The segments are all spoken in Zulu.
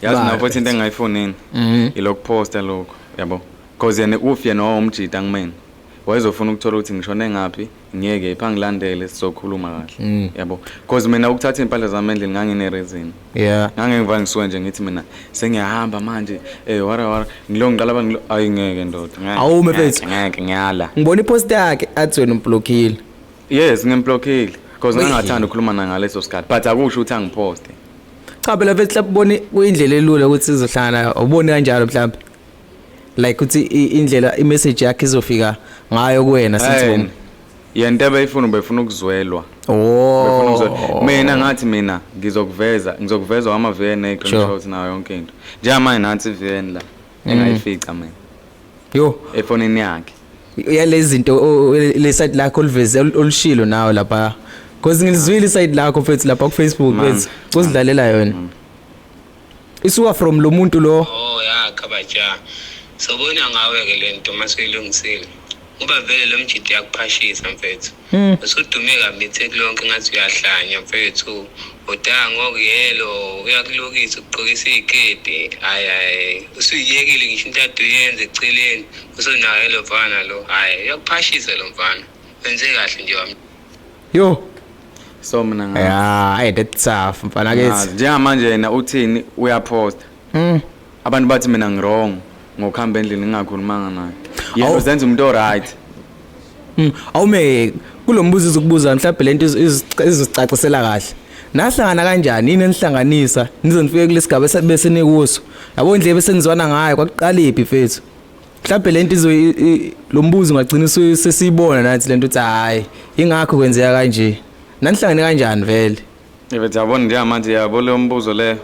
Yazi mina futhi into engingayifuni yini? Ilokuphosta lokho, yabo. Cause yena uf yena wawumjita kumina. Wayezofuna ukuthola ukuthi ngishone ngaphi, ngiye kephi, angilandele sizokhuluma kahle. Yabo. Cause mina ukuthatha iy'mpahla zami endlini ngangine-reason. Ngangengivane ngisuke nje ngithi mina sengiyahamba manje, wara wara, ngilo ngiqala ba ngilo ayi ngeke ndoda. Ngeke. Awume mfethu. Ngeke ngiyala. Ngibona ipost yakhe athi wena umblockile. Yes, ngimblockile. Cause ngangathanda ukukhuluma naye ngaleso sikhathi, but akusho ukuthi angiphoste. Cha phela mfethu mhlawumbe ubone kuyindlela elula ukuthi sizohlangana, ubone kanjalo mhlawumbe. Like ukuthi indlela i-message yakhe izofika ngayo kuwena since Hey, yena into ebeyifuna ubefuna ukuzwelwa. Oh. Befuna ukuzwelwa. Mina ngathi mina ngizokuveza, ngizokuveza ama VN screenshots nayo yonke into. Njengamanje nansi i-VN la engayifica mina Yo, efonini yakhe. Yalezi zinto le site lakho oluveze olushilo nawe lapha. Because ngilizwile isite lakho mfethu lapha ku Facebook Man. mfethu. Kuzidlalela yona. Isuka from lo muntu lo. Oh ya Khabaja. Sobona ngawe ke lento masuyilungisile. Ngoba vele lo mjidi uyakuphashisa mfethu. Usudume kabi iTheku lonke ngathi uyahlanya mfethu. Udanga ngokuyelo uyakulukisa ukugqokisa iziketi. Hayi hayi usuyiyekile ngisho into ade uyenze eceleni. Usunayo lo mfana lo. Hayi uyakuphashisa lo mfana. Wenze kahle nje wami. Yo. So mina ngazi. Yeah, hey, that's tough mfana Ngazi. kithi. Njengamanje yena uthini uyaposta. Abantu bathi mina ngi-wrong ngokuhamba endlini ngingakhulumanga naye. Yena Awu. uzenza umuntu o-right. Awume kulombuzo izokubuza mhlawumbe lento izocacisela kahle. Nahlangana kanjani yini enihlanganisa nize nifike kulesigaba bese nikuso. Yabo indlela bese nizwana ngayo kwakuqala iphi mfethu. Mhlawumbe lento izo lo mbuzo ungagcina sesiyibona nathi lento uthi hayi ingakho kwenzeka kanje. Nanihlangene kanjani vele? Mfethu yabona njengamanje yabo leyo mbuzo leyo.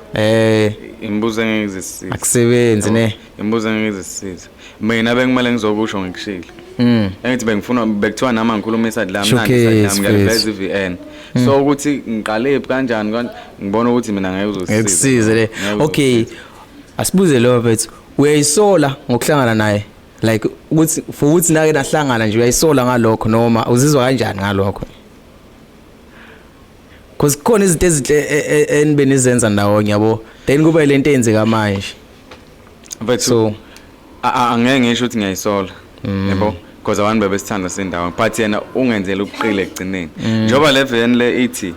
Imibuzo engeke izisisize. Akusebenzi ne. Imibuzo engeke izisisize. Mina bekumele ngizokusho ngikushilo. Engithi bengifuna bekuthiwa nami ngikhuluma iside lami nandi iside lami ngiyaliveza i-VN. So ukuthi ngiqale phi kanjani ngibona ukuthi mina ngeke uzosisiza. Ngikusize le. Okay. Asibuze lo mfethu. Uyayisola ngokuhlangana naye? Like ukuthi for ukuthi nake nahlangana nje uyayisola ngalokho noma uzizwa kanjani ngalokho? Cause kukhona izinto ezinhle enibe nizenza ndawonye yabo. Then kube lento eyenzeka manje. Mfethu So angeke ngisho ukuthi ngiyayisola. Yabo? Because abantu bebesithanda sendawo. But yena ungenzela ubuqile ekugcineni. Njengoba le VN le ithi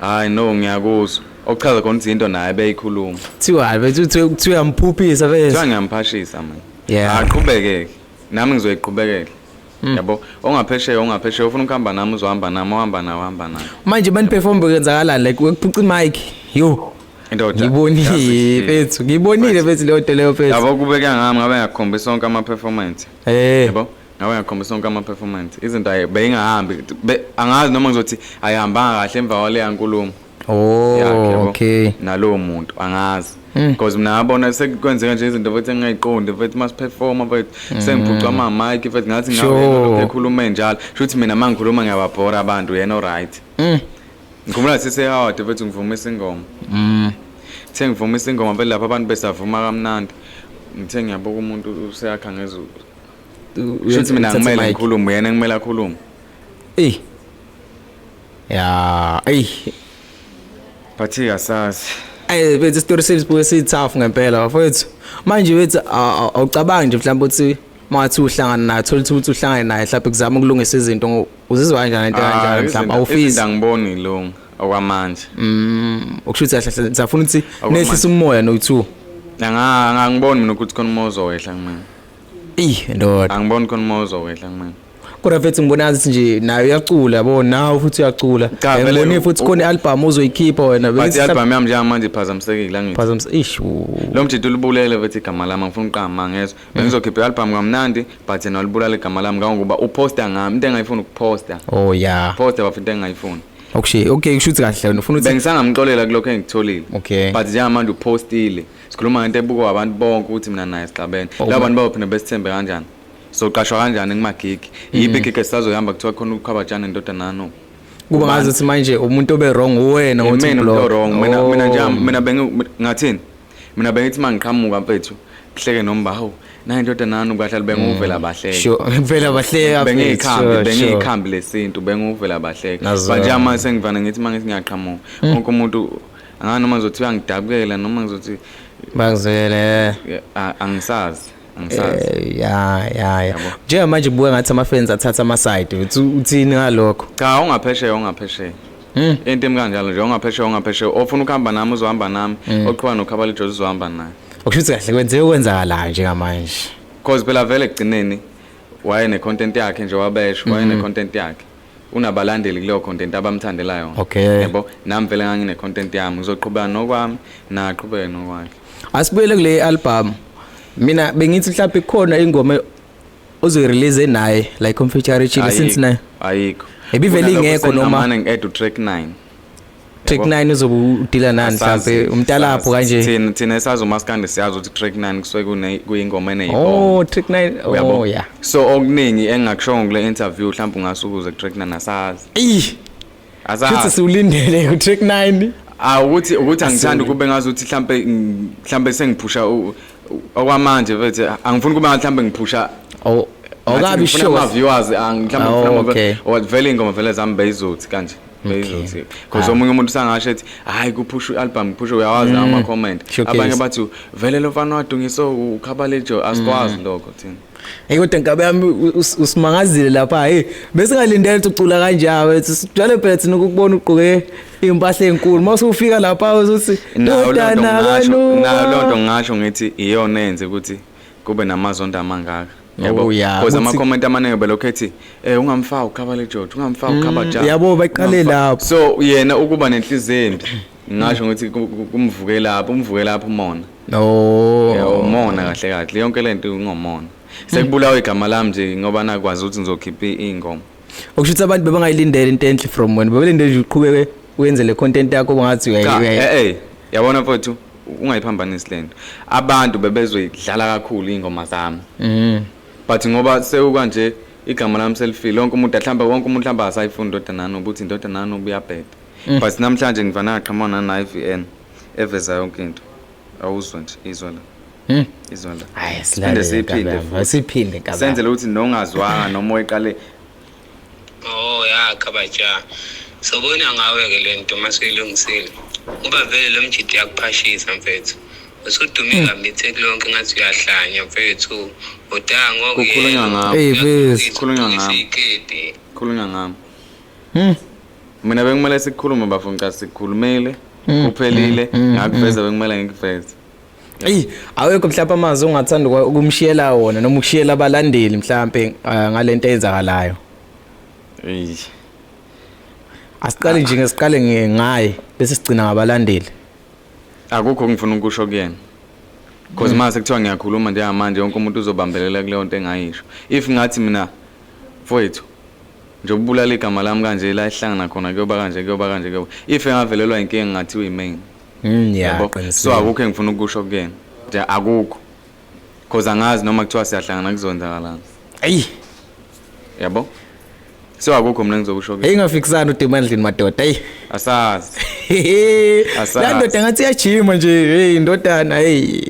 hayi no ngiyakuzwa. Okuchaza khona ukuthi into naye beyikhuluma. Kuthiwa bethu kuthiwa uyamphuphisa bese. Kuthiwa ngiyamphashisa mina. Aqhubekeke. Nami ngizoyiqhubekela. Yabo, ongaphesheya ongaphesheya ufuna ukuhamba nami uzohamba nami, ohamba nawe uhamba naye. Manje mani perform kwenzakalani like ukuphuca imic. Yo. Indoda. Ngibonile mfethu, ngibonile mfethu leyo nto leyo mfethu. Yabo kubeka ngami ngabe ngiyakhombisa onke ama performance. Yabo, ngabe ngiyakhombisa onke ama performance. Izinto ayi beyingahambi. Angazi noma ngizothi ayihambanga kahle emva kwale nkulumo. Oh, Yakhe, yabo. okay. Nalowo muntu angazi. Because mina ngabona sekukwenzeka nje izinto futhi engingayiqondi futhi masiperforma futhi sengiphucwa ama mic futhi ngathi ngabe yena lokhu ekhuluma enjalo. Shuthi mina mangikhuluma ngiyababhora abantu yena oright. Ngikhumbula sise Howard futhi ngivuma ingoma. Ngithe ngivuma ingoma vele lapha abantu besavuma kamnandi. Ngithe ngiyabuka umuntu useyakha ngezulu. Shuthi mina ngimele ngikhulume yena ngimele akhulume. Ey. Ya, ey. But asazi. Ay bethu story sesibuke si tough ngempela bafowethu. Manje bethu awucabangi nje mhlawumbe ukuthi mangathi uhlangana naye thola ukuthi uhlangane naye mhlawumbe kuzama ukulungisa izinto uzizwa kanjani into kanjalo mhlawumbe awufisi. Izinto angiboni ilunga okwamanje. Okusho ukuthi kahle kahle safuna ukuthi nehlise umoya no2. Angiboni mina ukuthi khona umoya ozowehla kumina. Ey ndoda. Angiboni khona umoya ozowehla kumina. Kodwa mfethu ngibona ngathi nje naye uyacula yabo nawe futhi uyacula. Cha, vele Ngibone futhi khona i-album ozoyikhipha wena. But i-album yami njengamanje iphazamisekile angithi. Phazamisa ish. Lo mjidi ulibulele futhi igama lami ngifuna uqamba ngezwe. Bengizokhipha i-album kamnandi but yena walibulala igama lami kangokuba uposta ngami into engayifuni ukuposta. Oh yeah. Posta bafuna into engayifuni. Okay, okay kusho ukuthi kahle wena ufuna ukuthi Bengisangamxolela kulokho engikutholile. Okay. But njengamanje upostile. Sikhuluma ngento ebukwa abantu bonke ukuthi mina naye sixabene. Oh, Labo bantu bayophinda besithembe kanjani? Soqashwa kanjani kumagigi? Yiphi igigi esisazohamba kuthiwa khona uKhabatshana indodana nano? Kuba ngazi ukuthi manje umuntu obe wrong uwena ngokuthi Mina umuntu wrong. Mina mina nje Oh. mina bengi ngathini? Mina bengithi mangiqhamuka mfethu kuhleke noma hawu nayi indodana nano kahle benguvela bahleke. Sure, vela bahleka. Bengiyikhambi bengiyikhambi lesintu benguvela bahleke. Nazo. Manje ama sengivana ngithi mangithi ngiyaqhamuka wonke umuntu Angani noma ngizothi uyangidabukela noma ngizothi Bakuzwele. Angisazi, angisazi. Ya. Yabo. Njengamanje kubuka ngathi ama-fans athatha ama-side, uthini ngalokho? Cha, ungaphesheya, ungaphesheya. Into emi kanjalo nje, ungaphesheya, ungaphesheya. Ofuna ukuhamba nami uzohamba nami, oqhuba noKhabale George uzohamba naye. Okusho ukuthi kahle kwenzeke okwenzakalayo njengamanje. Cause phela vele ekugcineni waye ne-content yakhe nje, wabesho waye ne-content yakhe, unabalandeli kuleyo content abamthandela yona. Yabo, nami vele ngangine-content yami, ngizoqhubeka nokwami, naqhubeke nokwakhe. Asibuyele kule album. Mina bengithi mhlawumbe ikhona ingoma ozoyi-release naye like um-feature since naye. Ayikho. Ebivele Kunalokho ingekho noma- sengingamane ngi-add u-track 9. Track Yabo. 9 uzobe udila nani Asazi, mhlawumbe umntalapho asazi. kanje? Thina esazi umaskandi siyazi ukuthi track 9 kusuke kuyingoma eneyibongo. Oh, track 9. Uyabo? Oh yeah. So okuningi engingakushongo kule interview mhlawumbe ungasukuze ku track 9, asazi. Eyi, futhi Asazi. siwulindele ku track 9. Ah, ukuthi angithandi kube ngazi ukuthi mhlambe sengiphusha okwamanje mfethu, angifuni kube ngathi mhlambe ngiphusha. Oh, awukabi Ngathi ngifuna sure. ama-viewers, mhlawumbe Oh, ngifuna okay. or vele ingoma vele zami beyizothi kanje, beyizothi because omunye umuntu sangasho ethi hayi kuphusha i-album, kuphusha, uyawazi lawo ama-comment. Showcase. Abanye bathi vele lo mfana wadungiswe uKhabalejo, asikwazi lokho thina. Hey, kodwa nkabe yami usimangazile lapha. Hey, bese ngalindele ukuthi ucula kanjalo. Wethu sijwayele phela thina ukubona ugqoke impahla enkulu. Mase ufika lapha uzothi Nayo leyo nto "Ndodana ngingasho, kaNuwa." nayo leyo nto ngingasho ngithi iyona eyenze ukuthi kube namazondo amangaka. Oh, yeah. Because Ukuthi- ama-comment amaningi belokhu ethi ungamfaki uKhabale George, ungamfaki uKhabaja. Yabo, baqale lapho. So yena ukuba nenhliziyo embi, ngingasho ngithi kumvuke lapho, umvuke lapho umona. No. Yeah, umona kahle kahle yonke lento ingomona. Sekubulawa igama lami nje ngoba nakwazi ukuthi ngizokhipha iy'ngoma. Okusho ukuthi abantu bebangayilindele into enhle from wena. Bebelindele nje uqhubeke uyenze le content yakho ngathi Cha, yabona mfowethu, ungayiphambanisi lento. Abantu bebezoyidlala kakhulu iy'ngoma zami. But ngoba sewukanje igama lami selifile, wonke umuntu mhlawumbe, wonke umuntu mhlawumbe asayifuni Indodana Nanobu, uthi Indodana Nanobu uyabheda. But namhlanje ngivana ngaqhamuka nana IVN eveza yonke into. Awuzwa nje, izwa la. Izwa la. Hayi, Siphinde silalele siyiphinde nkabi yami. futhi. Siphinde nkabi yami. Senzele ukuthi nongazwanga noma oyiqale. Oh ya, Khabaja. Sobona ngawe-ke le nto uma suyilungisile. Ngoba vele lo mjidi uyakuphashisa mfethu. Usudume kabi iTheku lonke ngathi uyahlanya mfethu. Udanga Kukhulunywa ngami. Hey, mfethu. Kukhulunywa ngami. Isiketi. Khulunywa ngami. Mina bekumele sikhulume bafo, ngicela sikhulumele. Kuphelile, ngakuveza bekumele ngikuveze. Eyi, awekho mhlawumbe amazwi ongathanda ukumshiyela wona noma ukushiyela abalandeli mhlawumbe ngalento eyenzakalayo. Eyi. Asiqale nje, ngesiqale ngaye bese sigcina ngabalandeli. Akukho engifuna ukusho kuyena. Because mase kuthiwa ngiyakhuluma njengamanje wonke umuntu uzobambelela kuleyo nto engayisho. If ngathi mina mfowethu nje ubulala igama lami kanje la ehlangana khona kuyoba kanje, kuyoba kanje, kuyoba. If engavelelwa inkinga ngathi uyi-main. Ya, Yabo? So qinisile. akukho engifuna ukusho kuyena. Nje akukho. Because angazi noma kuthiwa siyahlangana kuzonzakalani. Eyi, Yabo? So akukho mina engizokusho hey kuyena. ingafikisani uDemandlini madoda. Hey. Asazi. Asazi. La ndoda ngathi iyajima nje, hey ndodana, hey.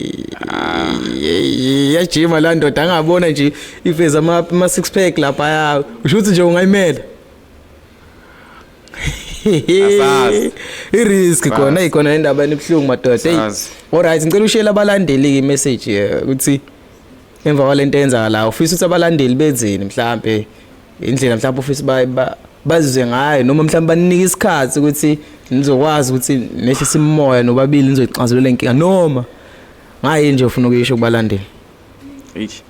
Hey, iyajima la ndoda, angabona nje iveza ama six pack lapha ya. Usho ukuthi nje ungayimela. Asazi. I-risk khona Asazi. ikhona indaba ebuhlungu madoda. Hey. Asazi. Alright, ngicela ushiyele abalandeli i-message ukuthi emva kwalento eyenzakalayo ufisa ukuthi abalandeli benzeni mhlambe, indlela mhlawumbe ufisa bazizwe ngayo noma mhlawumbe banike isikhathi ukuthi nizokwazi ukuthi nehlise imimoya nobabili nizoyixazulula le nkinga, noma ngayi nje ufuna ukuyisho kubalandeli. Eish.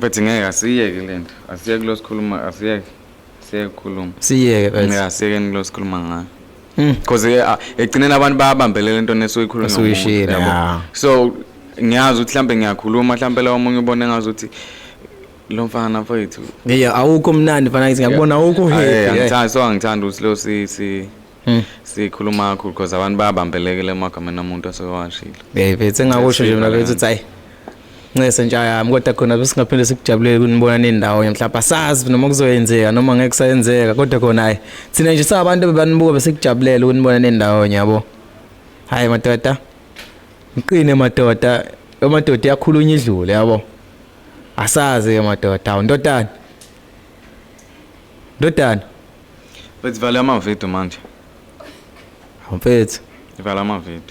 But ngeke asiyeke lento. Asiyeke kulo sikhuluma, asiyeke. Siyeke ukukhuluma. Siyeke bese. Yeah, asiyeke kulo sikhuluma ngayo. Because ekugcineni abantu bayabambelela into nesuyikhuluma Esuyishilo, ngomuntu, yabo. yeah. So ngiyazi ukuthi mhlambe ngiyakhuluma mhlambe la omunye ubone ngazi ukuthi lo mfana mfowethu. Yeah, awukho mnandi mfana ngithi ngiyakubona awukho happy. Hayi, Yeah. angithandi, so angithandi ukuthi lo si si sikhuluma kakhulu because abantu bayabambelekela emagameni omuntu osewashilo. Yeah, mfethu engakusho nje mina mfethu ukuthi hayi ncese nje yami, kodwa khona besingaphinde sikujabulele ukunibona nendawo mhlawumbe asazi noma kuzoyenzeka noma ngeke kusayenzeka, kodwa khona hayi thina nje sabantu bebanibuka besikujabulela ukunibona nendawo, yabo. Hayi madoda, ngiqine madoda, amadoda iyakhulunywa idlule, yabo. Asazi ke madoda, awu ndodana, ndodana. But vale amavidiyo manje. Mfethu. Vala amavidiyo.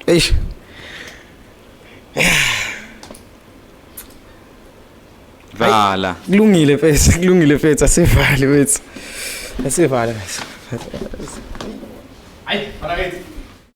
Eish. Vala. Kulungile mfethu, kulungile mfethu, asivale mfethu. Asivale mfethu. Hayi, bana kithi.